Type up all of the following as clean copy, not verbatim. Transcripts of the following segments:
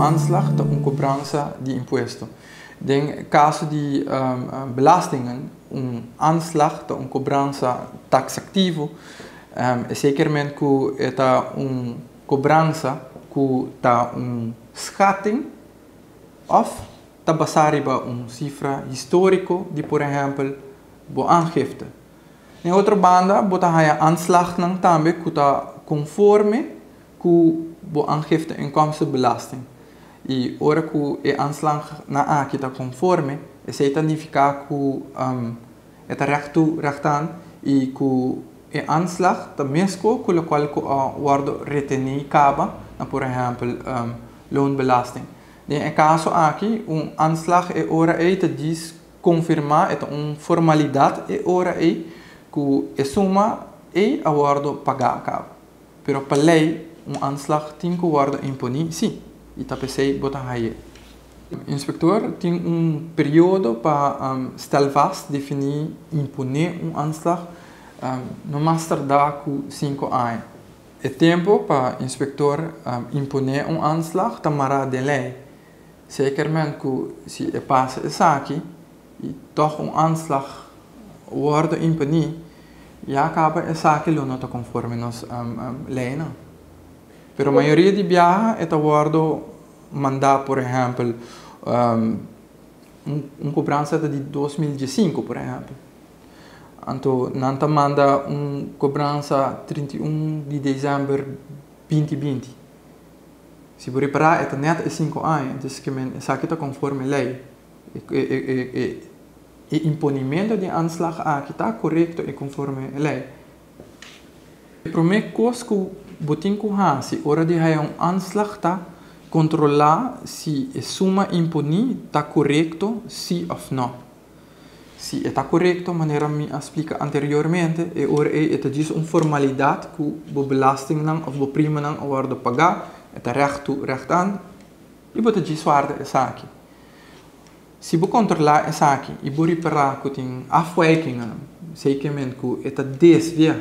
Aanslag ta un kobransa di impuesto. Den kaso di belastingen, un aanslag ta un kobransa taksativo. Esei kier men ku e ta un kobransa ku ta un schatting òf ta basá riba un sifra históriko di por ehèmpel bo aangifte. Den otro banda bo ta haña aanslagnan tambe ku ta konforme ku bo aangifte inkomstenbelasting. I ora ku e aanslagnan aki ta konforme, esei ta nifiká ku e ta recht toe recht aan i ku e aanslag ta mesko ku lokual ku a wòrdu retení kaba na por ehèmpel loonbelasting. Den e kaso aki un aanslag e ora ei ta djis konfirmá, e ta un formalidat e ora ei ku e suma ei a wòrdu pagá kaba. Pero pa lei un aanslag tin ku wòrdu imponí sí, i ta p'esei bo ta hañ'é. Inspektor tin un periodo pa stel vast, definí, imponé un aanslag no mas tardá ku 5 aña. E tempu pa inspektor imponé un aanslag ta mará den lei. Zekermente ku si e pasa esaki i tòg un aanslag wòrdu imponí, ya kaba esaki lo no ta konforme nos leinan. Pero mayoria di biaha e ta wòrdu mandá, por ehèmpel, un kobransa ta di 2015, por ehèmpel. Anto nan ta manda un kobransa 31 di desèmber 2020. Si bo ripará, e ta nèt e 5 aña, dus ke men esaki ta konforme lei. E imponimentu di aanslag aki ta korekto i konforme lei. E promé kos ku bo tin ku hasi ora di haña un aanslag ta kontrolá si e suma imponí ta korekto sí òf nò. Si e ta korekto, manera mi a splika anteriormente, e ora ei e ta djis un formalidat ku bo belastingnan òf bo primanan a wòrdu pagá, e ta recht toe recht aan i bo ta djis warda esaki. Si bo kontrolá esaki i bo ripará ku tin afwijkingen, zekermente ku e ta desviá,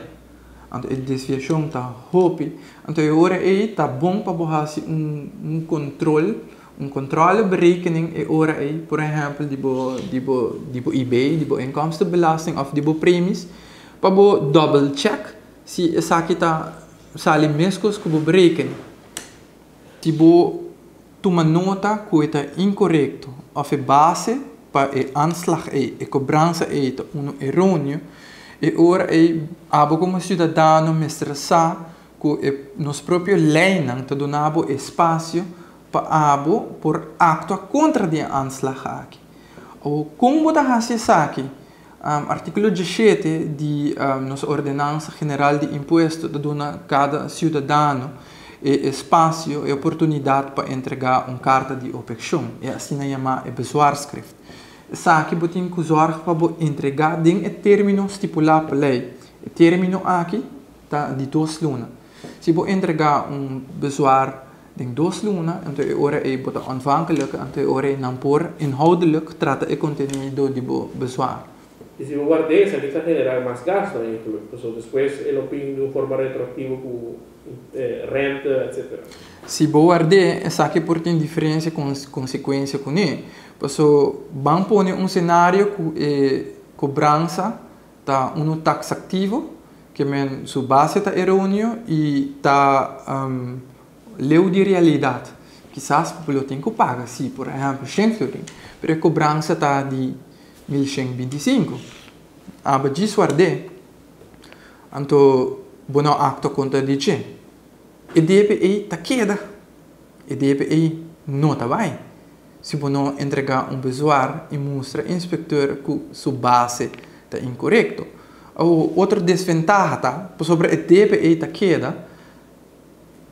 anto e desviashon ta hopi, anto e ora ei ta bon pa bo hasi un kontrol, un controleberekening e ora ei, por ehèmpel di bo IB, di bo inkomstenbelasting òf di bo premies, pa bo double check si esaki ta sali meskos ku bo berekening. Si bo tuma nota ku e ta inkorekto òf e base pa e aanslag ei, e kobransa ei ta unu eróneo, e ora ei abo komo siudadano mester sa ku e nos propio leinan ta duna bo espasio pa abo por aktua kontra di e aanslag aki. O kon bo ta hasi esaki? Artíkulo 17 di nos Ordenansa General di Impuesto ta duna kada siudadano e espasio, e oportunidat pa entregá un karta di ophekshon, e asina yamá e bezwaarschrift. Esaki bo tin ku zòrg pa bo entregá den e término stipulá pa lei. E término aki ta di 2 luna. Si bo entregá un bezwaar den 2 luna, anto e ora ei bo ta ontvankelijk, anto e ora ei nan por inhoudelijk trata e kontenido di bo bezwaar. I si bo ward'é, esaki ta generá mas gastu eigenlijk. So, despues e lo bin di un forma retroaktivo ku rente, etc. Si bo ward'é, esaki por tin diferente konsekuensia kuné. Paso, ban pone un senario ku e kobransa ta unu taksativo, ke men su base ta eróneo i ta leu di realidat. Kisas bo tin ku paga, si, por ehèmpel, 100 florin, pero e kobransa ta di 1125. Abo djis ward'é, anto bo no aktua kontra di dje. E debe ei ta keda. E debe ei no ta bai. Si bo no entregá un bezwaar i mustra inspektor ku su base ta inkorekto. O otro desventaha ta, pasobra e debe ei ta keda,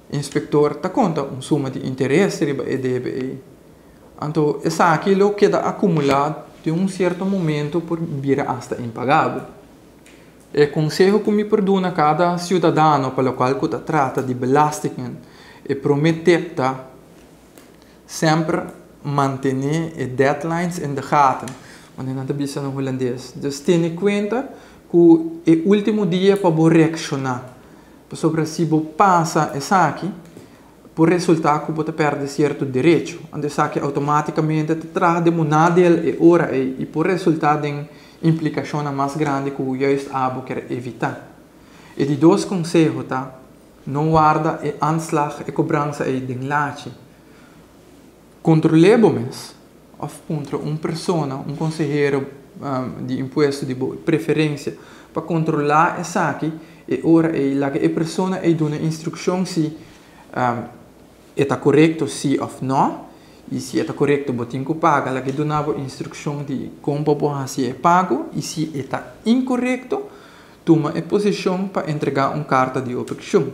inspektor ta konta un suma di interes riba e debe ei. Anto esaki lo keda akumulá di un sierto momento por bira asta impagabel. E konseho ku mi por duna kada siudadano pa lokual ku ta trata di belastingen, e promé tip ta semper mantené e deadlines in de gaten. Wanneer nan ta bisa na hulandes. Dus tene kuenta ku e último dia pa bo reakshoná. Pasobra si bo pasa esaki, Por resultá ku bo ta pèrdè sierto derecho. Anto esaki outomátikamente ta traha den bo nadeel e ora ei i por resultá den implikashonnan mas grandi ku juist abo kier evitá. E di dos konseho ta, no warda e aanslag, e kobransa ei den lachi. Kontrol'é bo mes òf puntra un persona, un konsehero di impuesto di bo preferensia pa kontrolá esaki e ora ei. Laga e persona ei duna instrukshon si e ta korekto si òf nò. I si e ta korekto bo tin ku paga, laga e duna bo instrukshon di kon pa bo hasi e pago. I si e ta inkorekto, tuma e posishon pa entregá un karta di obhekshon.